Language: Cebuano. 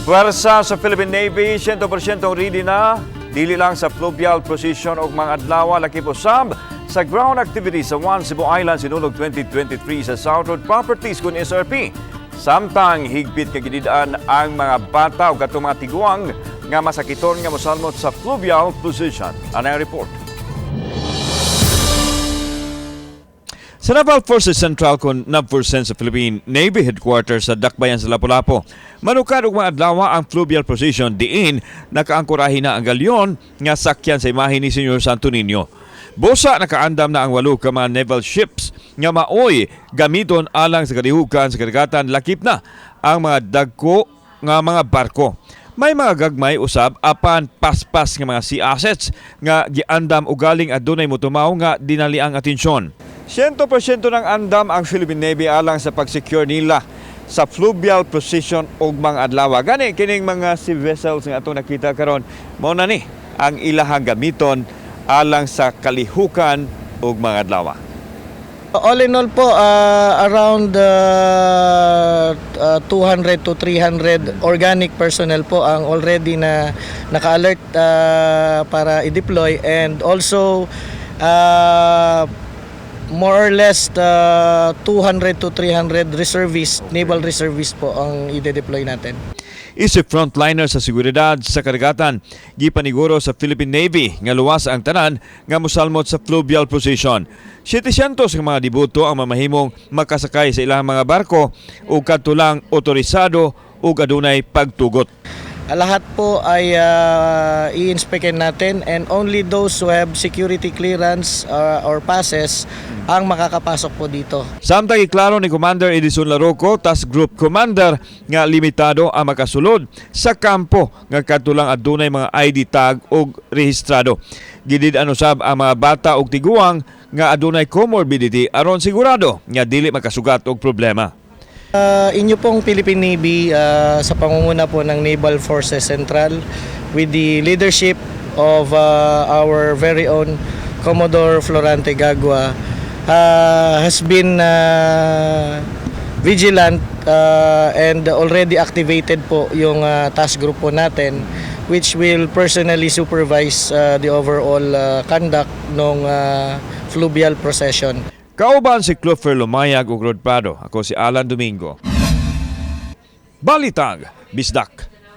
Pwersa sa Philippine Navy, 100% ready na, dili lang sa fluvial procession og mga adlaw, lakip usab sa ground activity sa One Cebu Island Sinulog 2023 sa South Road Properties kun SRP. Samtang higpit nga gidid-an ang mga bata o katong mga tiguang nga masakiton nga mosalmot sa fluvial procession. Ano ang report? Sa Naval Forces Central kon NAVFORCEN sa Philippine Navy Headquarters sa Dakbayan sa Lapu-Lapu, manukad og mga adlaw ang fluvial procession diin nakaangkorahi na ang galyon nga sakyan sa imahe ni Señor Santo Niño. Busa nakaandam na ang walo ka mga naval ships nga maoy gamiton alang sa kalihukan sa kadagatan, lakip na ang mga dagko nga mga barko. May mga gagmay usab apan paspas nga mga sea assets nga giandam og galing adunay motumaw nga dinali ang atensyon. 100% ng andam ang Philippine Navy alang sa pag-secure nila sa fluvial procession og mga adlaw. Gani kining mga sea vessels nga atong nakita karon, mao na ni ang ilahang gamiton alang sa kalihukan og mga adlaw. All in all po, around 200 to 300 organic personnel po ang already na naka-alert para i-deploy and also more or less 200 to 300 reservists, naval reservists po ang i-deploy natin. Isip frontliner sa seguridad sa kadagatan, gipaniguro sa Philippine Navy nga luwas ang tanan nga mosalmot sa fluvial procession. 700 nga mga deboto ang mamahimong makasakay sa ilang mga barko ug kadto lang otorisado ug adunay pagtugot. Lahat po ay i-inspectin natin and only those who have security clearance or passes ang makakapasok po dito. Samtang iklaro ni Commander Edison Laroco, Task Group Commander, nga limitado ang makasulod sa kampo nga kadto lang adunay mga ID tag og rehistrado. Gidid-an usab ang mga bata og tiguang nga adunay comorbidity aron sigurado nga dili makasugat og problema. Inyo pong Philippine Navy, sa pangunguna po ng Naval Forces Central with the leadership of our very own Commodore Florante Gagua, has been vigilant and already activated po yung task group po natin, which will personally supervise the overall conduct ng fluvial procession. Kauban si Clofer Lumayag ug Rod Prado. Ako si Alan Domingo. Balitang Bisdak.